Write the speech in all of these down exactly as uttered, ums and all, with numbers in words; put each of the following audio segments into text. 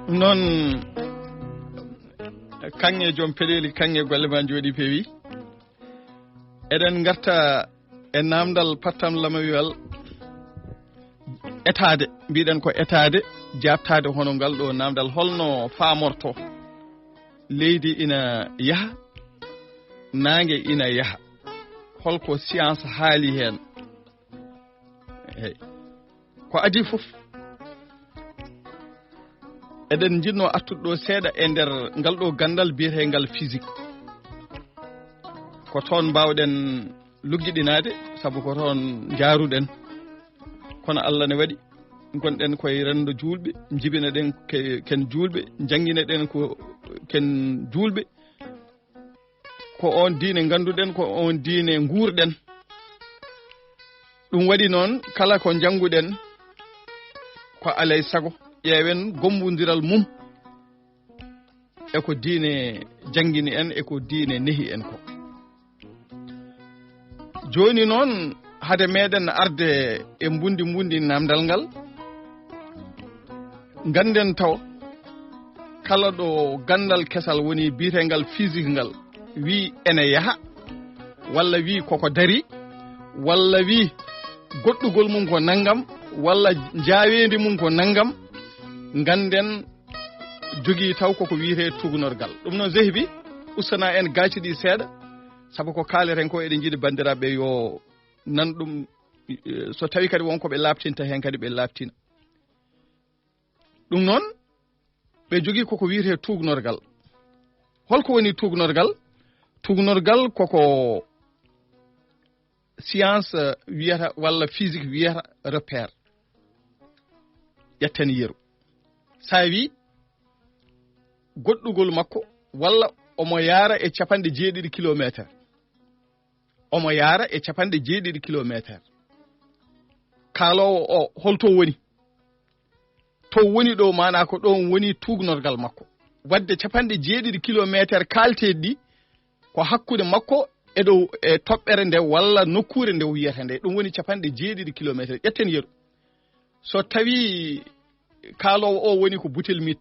Noon, kaŋŋe joom peɗeeli, kaŋŋe golle ma njooɗi peewi. Eɗen ngarta e naamndal pattam lamawiyal etaade, mbiɗen ko etaade, jaabtaade hono ngal ɗo naamndal, holno faamorto? Leydi ina yaha, naange ina yaha. Holko science haali heen? Eey. Ko adii fof, eɗen njiɗnoo artude ɗo seeɗa e nder ngal ɗo ganndal biyeteengal physique. Ko toon mbaawɗen luggiɗinaade, sabu ko toon njaaruɗen. Kono Allah ne waɗi, ngonɗen koye renndo juulɓe, njibinaɗen ke-, ken juulɓe, njannginaɗen ko ken juulɓe. Ko oon diine ngannduɗen, ko oon diine nguurɗen. Ɗum waɗi noon, kala ko njannguɗen, ko alay sago ƴeewen gommbondiral mum e ko diine janngini en, e ko diine nehi en ko. Jooni noon, hade meeɗen arde e mbundi mbundi naamndal ngal, ngannden taw kala ɗo ganndal kesal woni, biyeteengal physique ngal, wii ene yaha, walla wii koko darii, walla wii goɗɗugol mum ko nanngam, walla njaaweendi mum ko nanngam, ngannden jogii taw koko wiyetee tuugnorgal. Ɗum noon, Zehbi, ustana en gaaci ɗi seeɗa, sabu ko kaaleten ko, eɗen njiɗi banndiraaɓe yo nan ɗum, eh, so tawi kadi won ko ɓe laaɓtinta heen kadi, ɓe laaɓtina. Ɗum noon, ɓe njogii koko wiyetee tuugnorgal. Holko woni tuugnorgal? Tuugnorgal koko science, eh, wiyata walla physique wiyata repère. Ƴetten yeru. So a wii goɗɗugol makko walla omo yaara e capanɗe jeeɗiɗi kilomeeter. Omo yaara e capanɗe jeeɗiɗi kilomeeter. Kaaloowo o, holto woni? To woni ɗo, maanaa ko ɗoon woni tuugnorgal makko. Waɗde capanɗe jeeɗiɗi kilomeeter kaalteeɗi ɗi, ko hakkunde makko e ɗo, e toɓɓere nde walla nokkuure nde o wiyata nde. Ɗum woni capanɗe jeeɗiɗi kilomeeter. Ƴetten yeru. So tawii kaaloowo o woni ko Butelmit,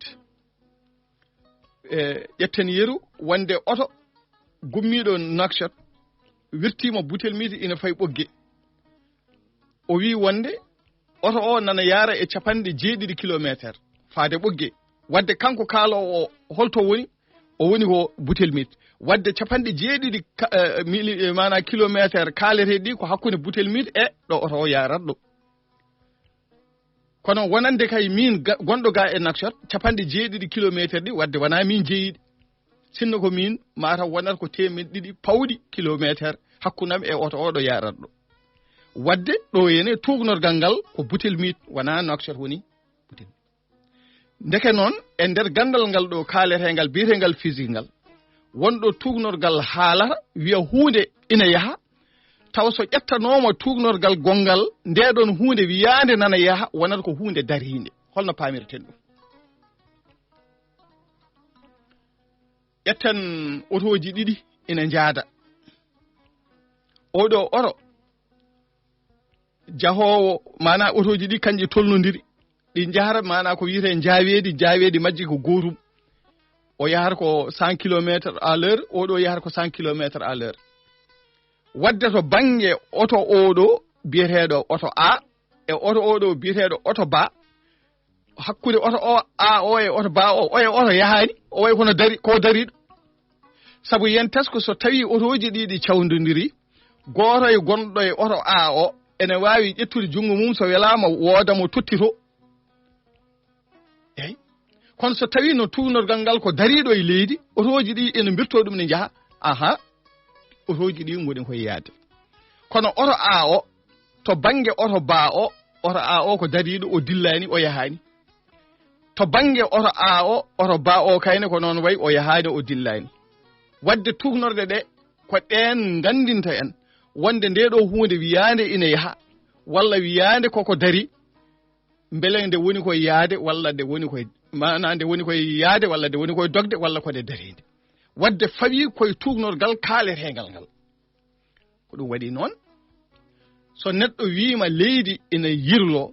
e, ƴetten yeru wonde oto gummiiɗo Nouakchott wirtiima Butelmit ina fayi Ɓoggee. O wii wonde oto o nana yaara e capanɗe jeeɗiɗi kilomeeter faade Ɓoggee. Waɗde kanko kaaloowo o, holto woni? O woni ko Butelmit. Waɗde capanɗe jeeɗiɗi ka-, eh, mili-, eh, maanaa kilomeeter kaaleteeɗi ɗi ko hakkunde Butelmit e ɗo oto o yaarata ɗo. Kono wonande kay miin ga-, gonɗo ga e Nouakchott, capanɗe jeeɗiɗi kilomeeter ɗi, waɗde wonaa miin jeyiɗi. Sinno ko miin, maa taw wonata ko teemeɗɗe ɗiɗi pawɗi kilomeeter hakkunde am e oto o ɗo yaarata ɗo. Waɗde ɗo ene tuugnorgal ngal ko Butelmit, wonaa Nouakchott woni Butelmit. Ndeke noon, e nder ganndal ngal ɗo kaaleteengal, biyeteengal physique ngal, won ɗo tuugnorgal haalata, wiya huunde ina yaha, tawa so ƴettanooma tuugnorgal gonngal, ndee ɗoon huunde wiyaande nana yaha, wonata ko huunde dariinde. Holno paamirten ɗum? Ƴetten otooji ɗiɗi ina njaada. Oɗo oto jahoowo, maanaa otooji ɗi kanƴi tolnondiri. Ɗi njahata, maanaa ko wiyetee njaaweedi, njaaweedi majji ko gootum. O yahata ko cent kilomètres à l'heure, oɗo yahata ko cent kilomètres à l'heure. Waɗde to bannge oto oɗo biyeteeɗo oto A e oto oɗo biyeteeɗo oto Ba, hakkunde oto o, A o e oto Ba o, oya oto yahaani, o wayi kono dari, ko dariiɗo. Sabu yen tesko so tawii otooji ɗi ɗi cawndondiri, gooto e gonɗo e oto A o ene waawi ƴettude junngo mum, so welaama wooda mo tottito. Eey. Kono so tawii no tuugnorgal ngal ko dariiɗo e leydi, otooji ɗi ene mbirtoo ɗum ne njaha, aha, otooji ɗi ngoni koye yaade. Kono oto A o, to bannge oto Ba o, oto A o ko dariiɗo, o dillaani, o yahaani. To bannge oto A o, oto Ba o kayne ko noon wayi, o yahaani, o dillaani. Waɗde tuugnorɗe ɗe, ko ɗeen nganndinta en wonde ndee ɗoo huunde wiyaande ina yaha, walla wiyaande koko darii, mbele nde woni koye yaade, walla nde woni koye, maanaa nde woni koye yaade, walla nde woni koye dogde, walla ko nde dariinde. Waɗde fawii koye tuugnorgal kaaleteengal ngal. Ko ɗum waɗi noon, so neɗɗo wiima leydi ina yirloo,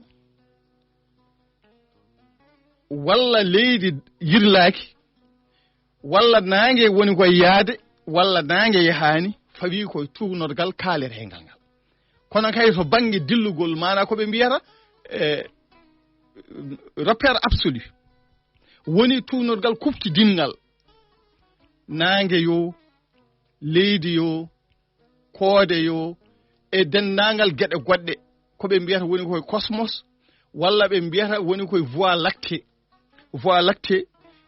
walla leydi yirlaaki, walla naange woni koye yahde, walla naange yahaani, fawii koye tuugnorgal kaalereengal ngal. Kono kay, to bannge dillugol, maanaa ko ɓe mbiyata, e, repère absolu, woni tuugnorgal kuɓtidinngal, naange yoo, leydi yoo, koode yoo, e denndaangal geɗe goɗɗe, ko ɓe mbiyata woni koye cosmos, walla ɓe mbiyata woni koye voie lactée. Voie lactée,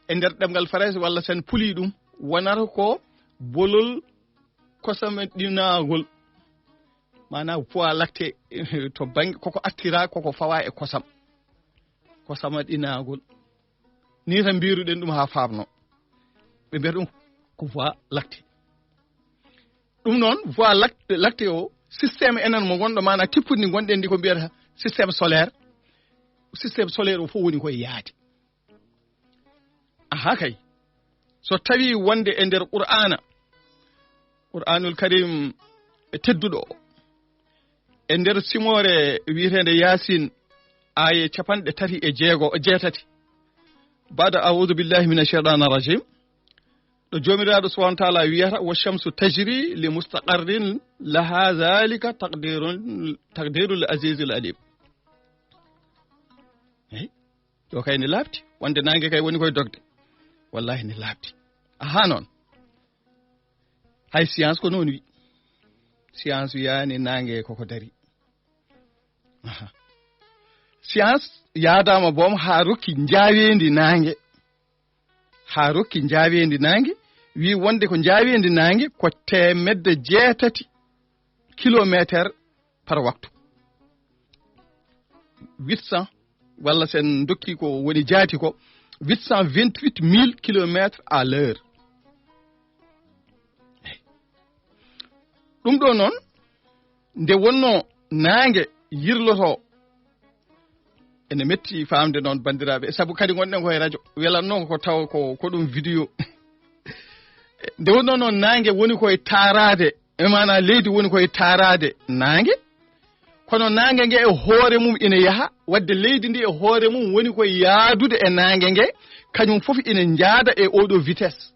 e nder ɗemngal Farayse, walla sen pulii ɗum, wonata ko bolol kosam ɗinaagol. Maanaam, voie lactée, to bannge koko artira, koko fawa e kosam. Kosam ɗinaagol. Ni tan mbiruɗen ɗum haa faamno. Ɓe mbiyata ɗum ko voie lactée. Ɗum noon, voie lact-, lactée o, système enen mo ngonɗo, maanaam tippude ndi ngonɗen ndi, ko mbiyata système solaire. Système solaire o fof woni koye yahde. Aha kay. So tawii wonde e nder Qur'aana, Qur'aanul Karim e tedduɗo o, e nder simoore wiyeteende Yaasin, aaye capanɗe tati e jeego, jeetati. Baada a'uudu billahi mina shaytaani rajim. Ɗo Joomiraaɗo subhaanahu wa taala wiyata, "Wa shamsu tajri li mustaqarrin laha, zalika taqdirun, taqdirul azizil alim." Eyi, ɗo kay ne laaɓti. Wonde naange kay woni koye dogde. Wallahi ne laaɓti. Aha noon. Hay science ko noon wi. Science wiyaani naange koko dari. Aha. Science yaadaama boom haa rokki njaaweendi naange. Haa rokki njaaweendi naange, wi wonde ko njaaweendi naange ko teemedde jeetati kilomeeter par waktu. Huit cents, walla sen dokki ko woni jaati ko, huit cent vingt-huit mille kilomètres à l'heure. Ɗum ɗo noon, nde wonno naange yirloto, ene metti faamde noon, banndiraaɓe, sabu kadi ngonɗen ko e radio, welatnoo ko taw ko, ko ɗum vidéo. Nde wonno noon, naange woni koye taaraade, e maanaa leydi woni koye taaraade naange, kono naange nge e hoore mum ina yaha, wadde leydi ndi e hoore mum woni koye yaadude e naange nge, kañum fof ina njaada e oɗo vitesse.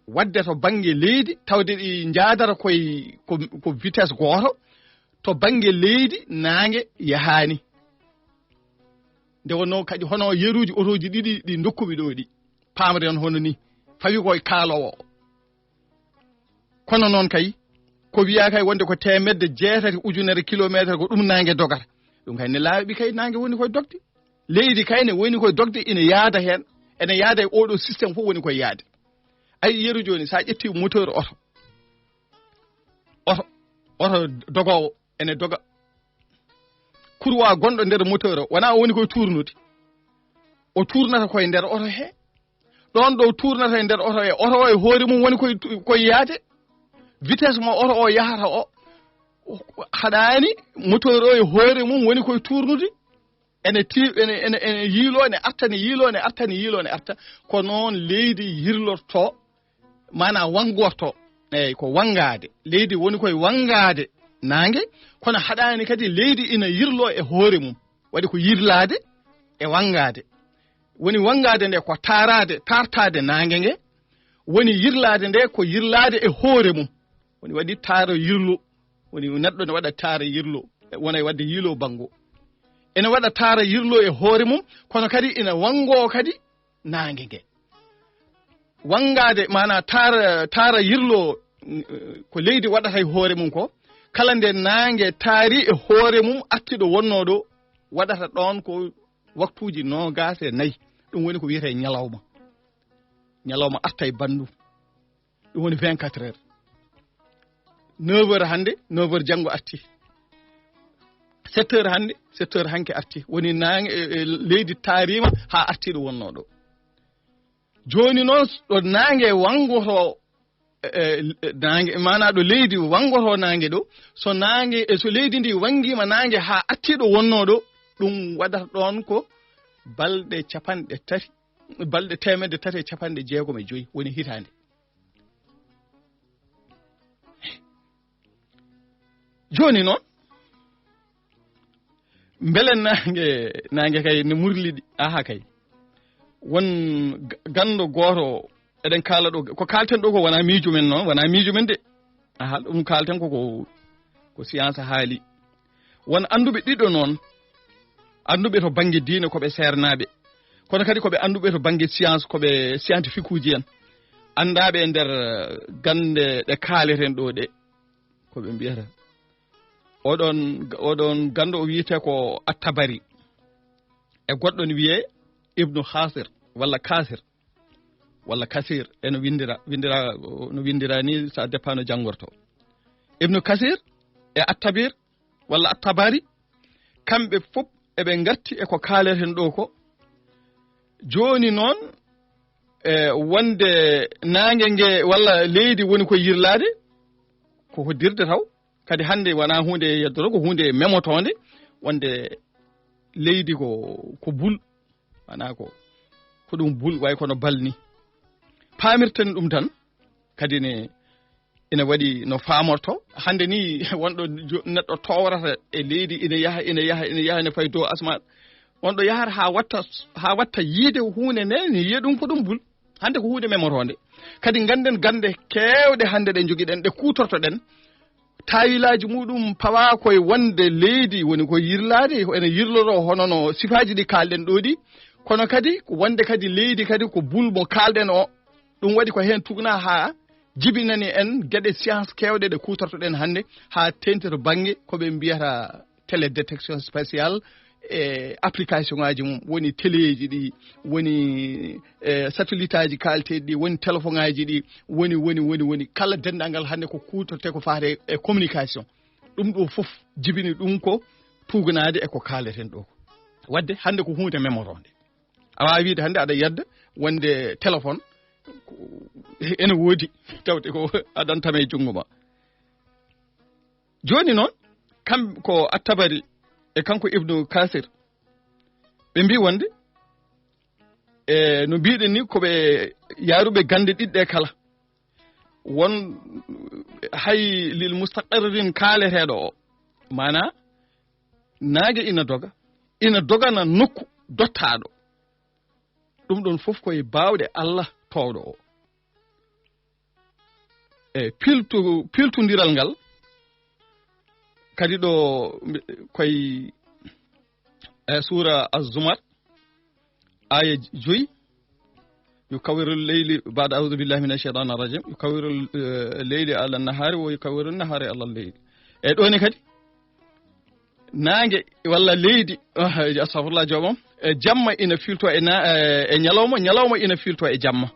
Wadde to bannge leydi, tawde ɗi njaadata koye ko, ko vitesse gooto, to bannge leydi naange yahaani. Nde wonnoo kadi hono yeruuji otooji ɗiɗi ɗi ndokkumi ɗo ɗi, paamren hono ni, fawi koye kaaloowo o. Kono noon kay, ko wiyaa kay wonde ko teemedde jeetati ujunere kilomeeter ko ɗum naange dogata. Ɗum kay ne laaɓi kay naange woni koye dogde. Leydi kay ne woni koye dogde, ina yaada heen, ene yaada e oɗo système fof woni koye yaade. Ay, yeru jooni, so a ƴetti moteur oto, oto, oto dogoowo, ene doga. Kurwa gonɗo nder moteur o, wonaa o woni koye tuurnude. O tuurnata koye nder oto he. Ɗoon ɗo tuurnata e nder oto he, oto o e hoore mum woni koye tu-, koye yaade. Vitesse mo oto o yahata o, haɗaani moteur o e hoore mum woni koye tuurnude. Ene ti-, ene, ene, ene yiiloo, ene arta, ene yiiloo, ene arta, ene yiiloo, ene arta. Ko noon leydi yirlortoo, maanaa wanngortoo. Eey, ko wanngaade. Leydi woni koye wanngaade naange, kono haɗaani kadi leydi ina yirloo e hoore mum. Waɗi ko yirlaade e wanngaade. Woni wanngaade nde ko taaraade, taartaade naange nge. Woni yirlaade nde ko yirlaade e hoore mum. Woni waɗi taara yirlo. Woni neɗɗo ne waɗa taara yirlo. Wona e waɗde yiilo banngo. Ene waɗa taara yirlo e hoore mum, kono kadi ina wanngoo kadi naange nge. Wanngaade, maanaa taara, taara yirlo, mm, ko leydi waɗata e hoore mum ko, kala nde naange taari e hoore mum, arti ɗo wonnoo ɗo, waɗata ɗoon ko waktuuji noogaas e nayi. Ɗum woni ko wiyetee ñalawma. Ñalawma arta e banndum. Ɗum woni vingt-quatre heures. Neuf heures hannde, neuf heures janngo arti. Sept heures hannde, sept heures hanki arti. Woni naange, e, e, leydi taariima haa arti ɗo wonnoo ɗo. Jooni noon, ɗo naange wanngotoo, e, e, naange, maanaa ɗo leydi wanngotoo naange ɗo, so naange, e so leydi ndi wanngiima naange haa arti ɗo wonnoo ɗo, ɗum waɗata ɗoon ko balɗe capanɗe tati, balɗe teemedde tati e capanɗe jeegom e joy woni hitaande. Jooni noon, Mbele naange, naange kay ne murlidi? Aha kay. Won ga-, ganndo gooto, eɗen kaala ɗo, ko kaalten ɗo ko wonaa miijo men noon, wonaa miijo men de. Aha, ɗum kaalten ko, ko, ko science haali. Won annduɓe ɗiɗo noon, annduɓe to bannge diine ko ɓe seernaaɓe, kono kadi ko ɓe annduɓe to bannge science, ko ɓe scientifique uji en, anndaaɓe e nder, eh, gannde ɗe kaaleten ɗo ɗe, ko ɓe mbiyata. Oɗon, oɗon ganndo o wiyetee ko At-Tabari. E goɗɗo ne wiyee Ibnu Khasir walla Kasir walla Kasir, eno winndira, winndira, no winndira ni, ça dépend no janngorto. Ibnu Kasir e At-Tabir walla At-Tabari, kamɓe fof eɓe ngarti e ko kaaleten ɗo ko. Jooni noon, e wonde naange nge walla leydi woni ko yirlaade, ko hoddirde taw. Kadi hannde wonaa huunde yeddoto, ko huunde memotoonde, wonde leydi ko, ko bul, wonaa ko, ko ɗum bul, way kono bal ni. Paamirten ɗum tan, kadi ne ina waɗi no faamorto. Hannde ni, wonɗo jo-, neɗɗo toowrata e leydi, ina yaha, ina yaha, ina yaha, ina fayi dow asmaan. Wonɗo yahata haa watta, haa watta yiide huunde nde, ne yiya ɗum ko ɗum bul. Hannde ko huunde memotoonde. Kadi ngannden gannde keewɗe hannde ɗe njogiɗen, ɗe kuutortoɗen, taawilaaji muɗum pawaa koye wonde leydi woni ko yirlaade, ene yirloroo hono no sifaaji ɗi kaalɗen ɗo ɗi, kono kadi wonde kadi leydi kadi ko bul mo kaalɗen o. Ɗum waɗi ko heen tugnaa haa jibinani en geɗe science keewɗe ɗe kuutortoɗen hannde, haa teeŋti to bannge ko ɓe mbiyata télédétection spatiale, e application ngaaji mum, woni teleeji ɗi, woni, e, satellitaaji kaalteeɗi ɗi, woni téléphone ngaaji ɗi, woni, woni, woni, woni kala denndaangal hannde ko kuutortee ko faati e communication. Ɗum ɗo fof jibini ɗum ko tuugnaade e ko kaaleten ɗo. Waɗde hannde ko huunde memotoonde. A waawaa wiyde hannde aɗa yedda wonde téléphone ko, ene woodi, tawde ko adantama e junngo ma. Jooni noon, kam ko At-Tabari e kanko Ibnu Kasir, ɓe mbii wonde, e no mbiiɗen ni, ko ɓe yaaruɓe gannde ɗiɗɗe kala. Won hay lil mustaqarrin kaaleteeɗo o, maanaa naange ina doga, ina dogana nokku dottaaɗo. Ɗum ɗoon fof ko e baawɗe Allah toowɗo o. E piiltu, piiltondiral ngal kadi ɗo, koye, e, suura Az-Zumar, aaya joyi, "Yukawwiru leyli ba'da a'uuzu billahi mina shaytaani rajim, yukawwiru, e, leyli ala nahaari, wa yukawwiru nahaari ala leyli." E ɗo ne kadi, naange walla leydi, ah, astafurlah, joomam, e jamma ina fiilto e na-, e, e ñalawma, ñalawma ina fiilto e jamma.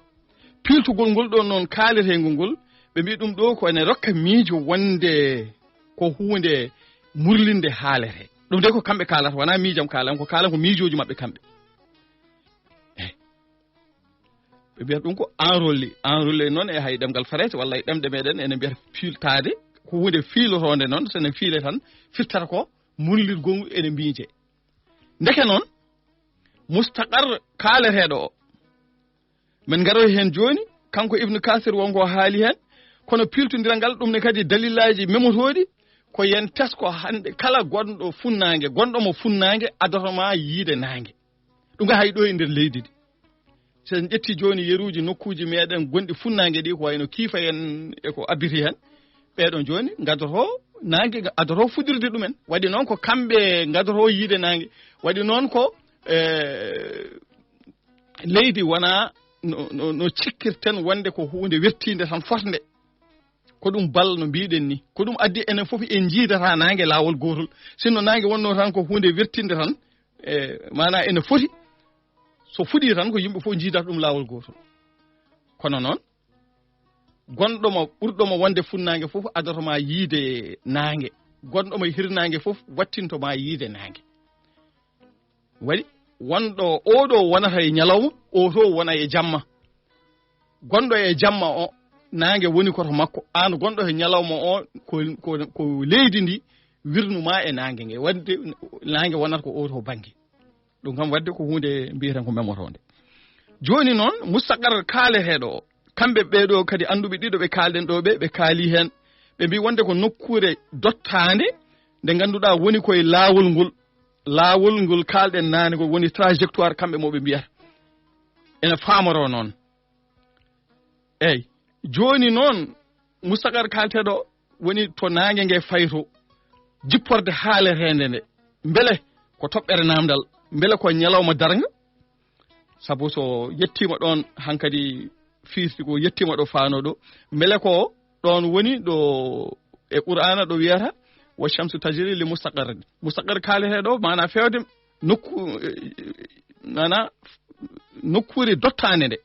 Piiltugol ngol ɗoon noon kaaleteengol ngol, ɓe mbii ɗum ɗo ko ene rokka miijo wonde ko huunde murlinde haalete. Ɗum de ko kamɓe kaalata, wonaa miijam kaalan, ko kaalan ko miijooji maɓɓe kamɓe. Eh. Ɓe mbiyata ɗum ko enroulé. Enroulé noon e hay ɗemngal Farayse walla e ɗemɗe meeɗen ene mbiyata fiiltaade, ko huunde fiilotoonde noon, so ene fiile tan, firtata ko murlirgol ngu ene miije. Ndeke noon, mustaqar kaaleteeɗo o, min ngaroy heen jooni, kanko Ibnu Kasir won ko haali heen, kono piiltondiral ngal ɗum ne kadi dalilaaji memotooɗi, ko yen tesko hannde kala gonɗo funnaange, gonɗo mo funnaange adoto ma yiide naange. Ɗum kay hay ɗo e nder leydi ndi. So en ƴetti jooni yeruuji nokkuuji meeɗen gonɗi funnaange ɗi, ko wayno kiifa en e ko abbiti heen, ɓeeɗo jooni ngadotoo naange, adotoo fuɗirde ɗumen. Waɗi noon ko kamɓe ngadotoo yiide naange. Waɗi noon ko, e, leydi wonaa no, no, no cikkirten wonde ko huunde wertiinde tan fotnde. Ko ɗum bal no mbiiɗen ni. Ko ɗum addi enen fof en njiidata naange laawol gootol. Sinno naange wonno tan ko huunde wertiinde tan, e, maanaa ene foti, so fuɗii tan ko yimɓe fof njiidata ɗum laawol gootol. Kono noon, gonɗo mo, ɓurɗo mo wonde funnaange fof adoto ma yiide naange. Gonɗo mo e hirnaange fof wattinto ma yiide naange. Waɗi, wonɗo, oo ɗo wonata e ñalawma, oo to wona e jamma. Gonɗo e jamma o, naange woni ko to makko. Aan gonɗo e ñalawma o, ko, ko, ko leydi ndi wirnu ma e naange nge. Waɗde naange wonata ko oo to bannge. Ɗum kam waɗde ko huunde mbiyeten ko memotoonde. Jooni noon, mustaqar kaaleteeɗo o, kamɓe ɓee ɗo kadi annduɓe ɗiɗo ɓe kaalɗen ɗo ɓe, ɓe kaali heen. Ɓe mbii wonde ko nokkuure dottaande nde ngannduɗaa woni koye laawol ngol. laawol ngol kaalɗen naane ngol woni trajectoire kamɓe mo ɓe mbiyata. Ene faamoroo noon. Eey, jooni noon, mustaqar kaalteeɗo woni to naange nge fayto, jipporde haaleteende nde. Mbele ko toɓɓere naamndal, mbele ko ñalawma darnga, sabu so yettiima ɗoon hankadi fiirti ko yettiima ɗo faanoo ɗo, mbele ko ɗoon woni ɗo e Qur'aana ɗo wiyata, "Wa shamsu tajri li mustaqarrin." Mustaqar kaaleteeɗo, maanaa feewde nokku, maanaa nokkuure dottaande nde.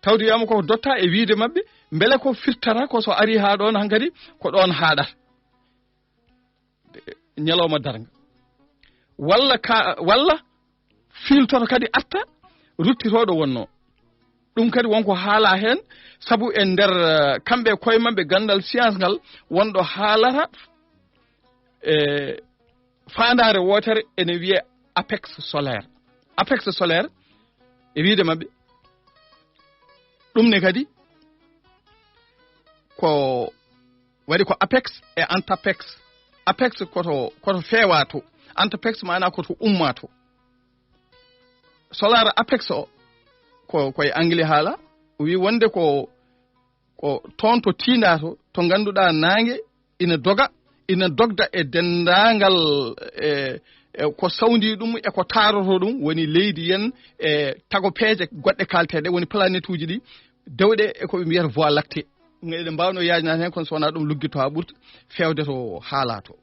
Tawde wiyaama ko dotta e wiyde maɓɓe, mbele ko firtata ko so ari haa ɗoon hankadi ko ɗoon haaɗata. Ñalawma darnga. Walla ka, walla fiiltoto kadi arta ruttitooɗo wonnoo. Ɗum kadi wonko haalaa heen, sabu e nder, eh, kamɓe e koye maɓɓe ganndal science ngal wonɗo haalata, eh, faandaare wootere ene wiyee apex solaire. Apex solaire e wiyde maɓɓe, ɗum ne kadi ko waɗi ko apex e antapex. Apex koto, koto feewaa to, antapex maanaa koto ummaa to. Solar apex o, ko, ko e angle haala, o wii wonde ko, ko toon to tiindaa to, to ngannduɗaa naange ina doga, ina dogda e denndaangal, e, e ko sawndii ɗum e ko taarotoo ɗum, woni leydi yen e tagopeeje goɗɗe kaalteeɗe, woni planetuuji ɗi, dewɗe e ko ɓe mbiyata voie lactée. Eɗen mbaawno yaajnaade heen, kono so wonaa ɗum luggitto haa ɓurta feewde to haalaa to.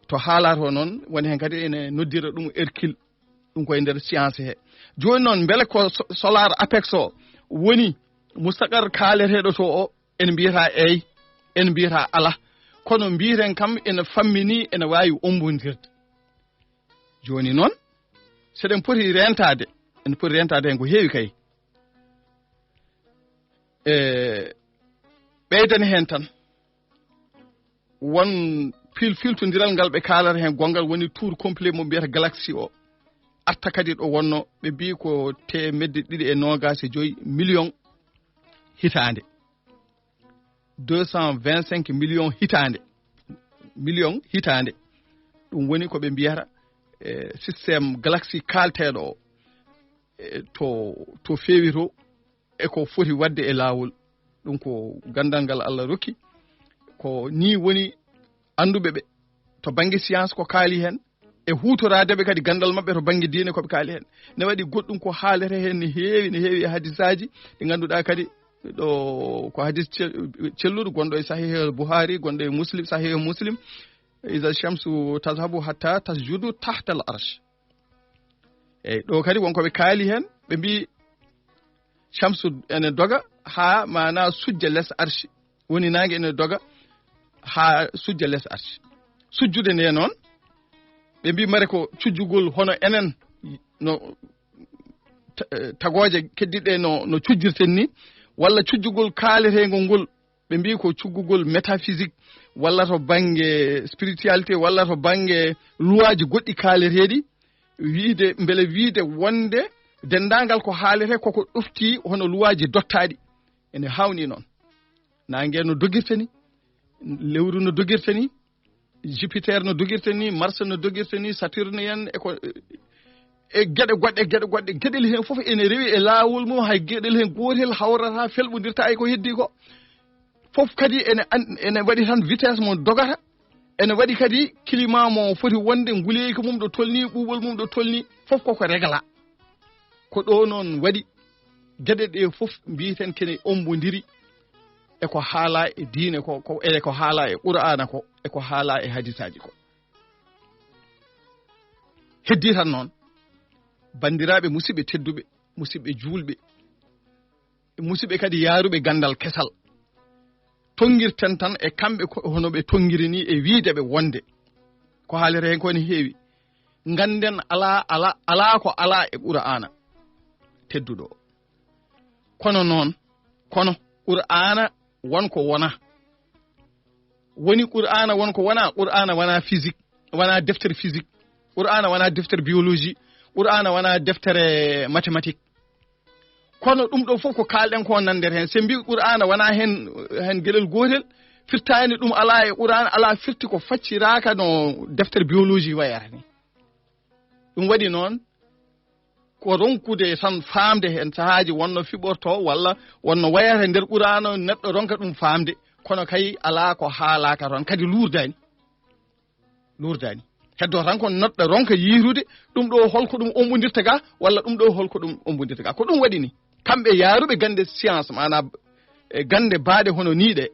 To haalaa to noon, woni heen kadi ene noddira ɗum Hercule, ɗum ko e nder science he. Jooni noon, mbele ko so-, solar apex o woni mustaqar kaaleteeɗo to o, en mbiyata eey, en mbiyata alaa. Kono mbiyeten kam ene famminii, ene waawi ombondirde. Jooni noon, so eɗen poti reentaade, en poti reentaade heen ko heewi kay. E ɓeydani heen tan, won fil-, filtondiral ngal ɓe kaalata heen gonngal, woni tour complet mo mbiyata galaxie o. Arta kadi ɗo wonno, ɓe mbii ko teemedde ɗiɗi e noogaas e joy million hitaande. Deux cent vingt-cinq millions hitaande. Million hitaande. Ɗum woni ko ɓe mbiyata, eh, système galaxie kaalteeɗo o, eh, to, to feewi to, e ko foti waɗde e laawol. Ɗum ko ganndal ngal Allah rokki. Ko nii woni annduɓe ɓe to bannge science ko kaali heen, e huutoraade ɓe kadi ganndal maɓɓe to bannge diine ko ɓe kaali heen. Ne waɗi goɗɗum ko haalete heen ne heewi, ne heewi e hadisaaji ɗi ngannduɗaa kadi ɗo ko hadis ce-, celluɗo gonɗo e Sahih Buhari, gonɗo e Muslim, Sahih Muslim. "Iza shamsu tazhabu hatta tasjudu tahta al arsh." Eyi, ɗo kadi won ko ɓe kaali heen, ɓe mbii shamsu ene doga haa maanaa sujja les arshi. Woni naange ene doga haa sujja les arshi. Sujjude nde noon, ɓe mbii mare ko cujjugol hono enen no ta-, eh, tagooje keddiɗe no, no cujjirten ni, walla cujjugol kaaleteengol ngol, ɓe mbii ko cuggugol métaphysique, walla to bannge spiritualité, walla to bannge luwaaji goɗɗi kaaleteeɗi, wiide, mbele wiide wonde denndaangal ko haalete koko ɗofti hono luwaaji dottaaɗi. Ene haawnii noon. Naange no dogirta ni, lewru no dogirta ni, Jupiter no dogirta ni, Mars no dogirta ni, Saturne en, e ko, e geɗe goɗɗe, geɗe goɗɗe, geɗel heen fof ene rewi e laawol mum, hay geɗel heen gootel hawrata, felɓondirta e ko heddii ko. Fof kadi ene an-, ene waɗi tan vitesse mo dogata, ene waɗi kadi climat mo foti wonde, nguleeki mum ɗo tolni, ɓuuɓol mum ɗo tolni, fof koko regla. Ko ɗo noon waɗi geɗe ɗe fof mbiyeten kene ombondiri e ko haalaa e diine ko, ko, e ko haalaa e Qur'aana ko, e ko haalaa e hadisaaji ko. Heddii tan noon, banndiraaɓe musidɓe tedduɓe, musidɓe juulɓe, e musidɓe kadi yaaruɓe ganndal kesal, tonngirten tan e kamɓe ko hono ɓe tonngiri ni e wiide ɓe wonde ko haalete heen ko ne heewi. Ngannden alaa, alaa, alaa ko alaa e Qur'aana tedduɗo o. Kono noon, kono Qur'aana won ko wonaa. Woni Qur'aana won ko wonaa, Qur'aana wonaa physique, wonaa deftere physique, Qur'aana wonaa deftere biologie, Qur'aana wonaa deftere mathématique. Kono ɗum ɗo fof ko kaalɗen ko nande heen. So mbii Qur'aana wonaa heen, heen geɗel gootel, firtaani ɗum alaa e Qur'aana, alaa firti ko facciraaka no deftere biologie wayata ni. Ɗum waɗi noon, ko ronkude tan faamde heen sahaaji wonno fiɓortoo walla wonno wayata nder Quraana, neɗɗo ronka ɗum faamde, kono kay alaa ko haalaaka toon, kadi luurdaani. Luurdaani. Heddoo tan ko neɗɗo ronka yiyrude ɗum ɗo holko ɗum ombondirta ga, walla ɗum ɗo holko ɗum ombondirta ga. Ko ɗum waɗi ni, kamɓe yaaruɓe gannde science, maanaam, e gannde baaɗe hono nii ɗe,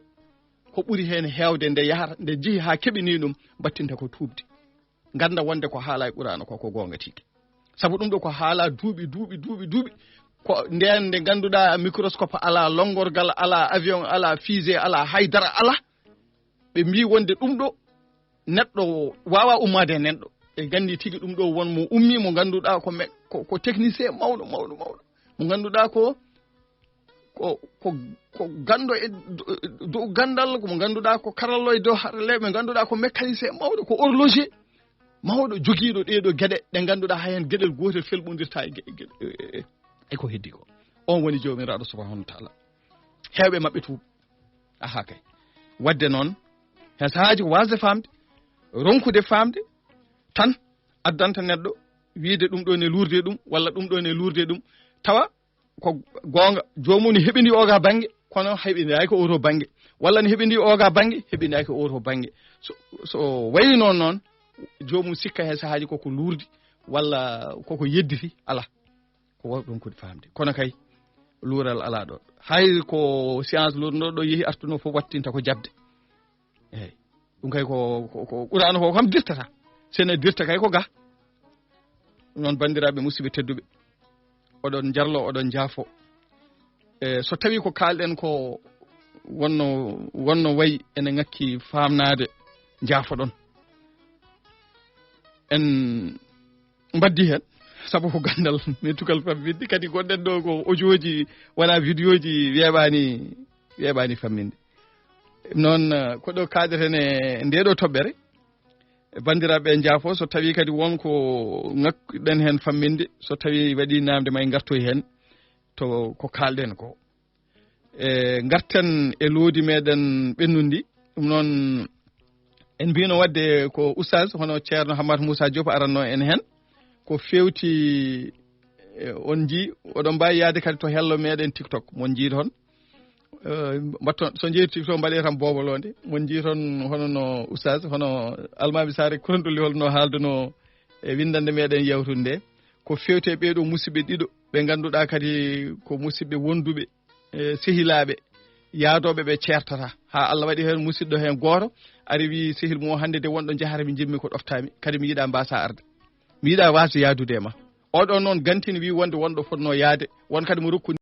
ko ɓuri heen heewde nde yahata, nde jehi haa keɓini ɗum, battinta ko tuubde. Ngannda wonde ko haala e Quraana ko, ko goonga tigi. Sabu ɗum ɗo ko haala duuɓi, duuɓi, duuɓi, duuɓi. Ko ndeen nde ngannduɗaa microscope alaa, lonngorgal alaa, avion alaa, fusée alaa, haydara alaa. Ɓe mbii wonde ɗum ɗo neɗɗo waawaa ummaade e neɗɗo. Ɓe nganndi tigi ɗum ɗo won mo ummii mo ngannduɗaa ko me-, ko, ko technicien mawɗo, mawɗo, mawɗo. Mo ngannduɗaa ko, ko, ko, ko ganndo e do-, dow ganndal, ko mo ngannduɗaa ko karallo e dow haralleeɓe, mo ngannduɗaa ko mécanicien mawɗo, ko horloger mawɗo jogiiɗo ɗee ɗo geɗe ɗe ngannduɗaa hay heen geɗel gootel felɓondirta e ge-, ge-, e, e, e ko heddi ko. On woni Joomiraaɗo subhanahu wa taala. Heewɓe maɓɓe tuubi. Aha kay. Waɗde noon, heen sahaaji ko waasde faamde, ronkude faamde tan addanta neɗɗo wiyde ɗum ɗo ne luurde ɗum, walla ɗum ɗo ne luurde ɗum. Tawa ko goonga, joomum ne heɓindi oga bannge, kono heɓindaaki oto bannge, walla ne heɓindi oga bannge, heɓindaaki oto bannge. So, so wayi noon noon, joomum sikka heen sahaaji koko luurdi, walla koko yedditi, alaa. Ko waawde ɗum ko faamde. Kono kay, luural alaa ɗo. Hay ko science luurno ɗo yehi artuno fof wattinta ko jaɓde. Eey. Ɗum kay ko, ko, ko Qur'aana ko kam dirtata. So ene dirta kay ko ga. Ɗum noon, banndiraaɓe musidɓe tedduɓe, oɗon njarlo, oɗon njaafo. E, so tawii ko kaalɗen ko wonno, wonno wayi ene ŋakki faamnaade, njaafoɗon. En mbaddi heen, sabu ko ganndal, min tukal famminde, kadi gonɗen ɗo ko audio ji, wona vidéo ji, weeɓaani, weeɓaani famminde. Noon, eh, ko ɗo kaaɗeten e ndee ɗo toɓɓere. Banndiraaɓe, njaafo, so tawii kadi won ko ŋakkuɗen heen famminde, so tawii waɗii naamnde, ma en ngartoy heen to ko kaalɗen ko. E, ngarten e loowdi meɗen ɓennundi. Ɗum noon, en mbino waɗde ko Oustaz, hono Ceerno Hammat Moussa Diop aranno en heen. Ko feewti, e, on njii, oɗon mbaawi yahde kadi to hello meɗen TikTok, mon njii toon. E, mbatton, so njii TikTok, mbaɗee tan boobolonde, mon njii toon hono no Oustaz, hono Almaami Saare Kurandoli, holno haalduno e winndannde meɗen yawtunde nde. Ko feewti e ɓee ɗo musidɓe ɗiɗo, ɓe ngannduɗaa kadi ko musidɓe wonduɓe, e, sehilaaɓe, yaadooɓe ɓe ceertata. Haa Allah waɗi heen musidɗo heen gooto ari, wii sehil mum o, "Hannde de wonɗo njahata, mi njimmi ko ɗoftaami, kadi mi yiɗaa mbaasa arde. Mi yiɗaa waasde yaadude e ma." Oɗo noon gantini, wii wonde wonɗo fotnoo yaade, won kadi mo rokku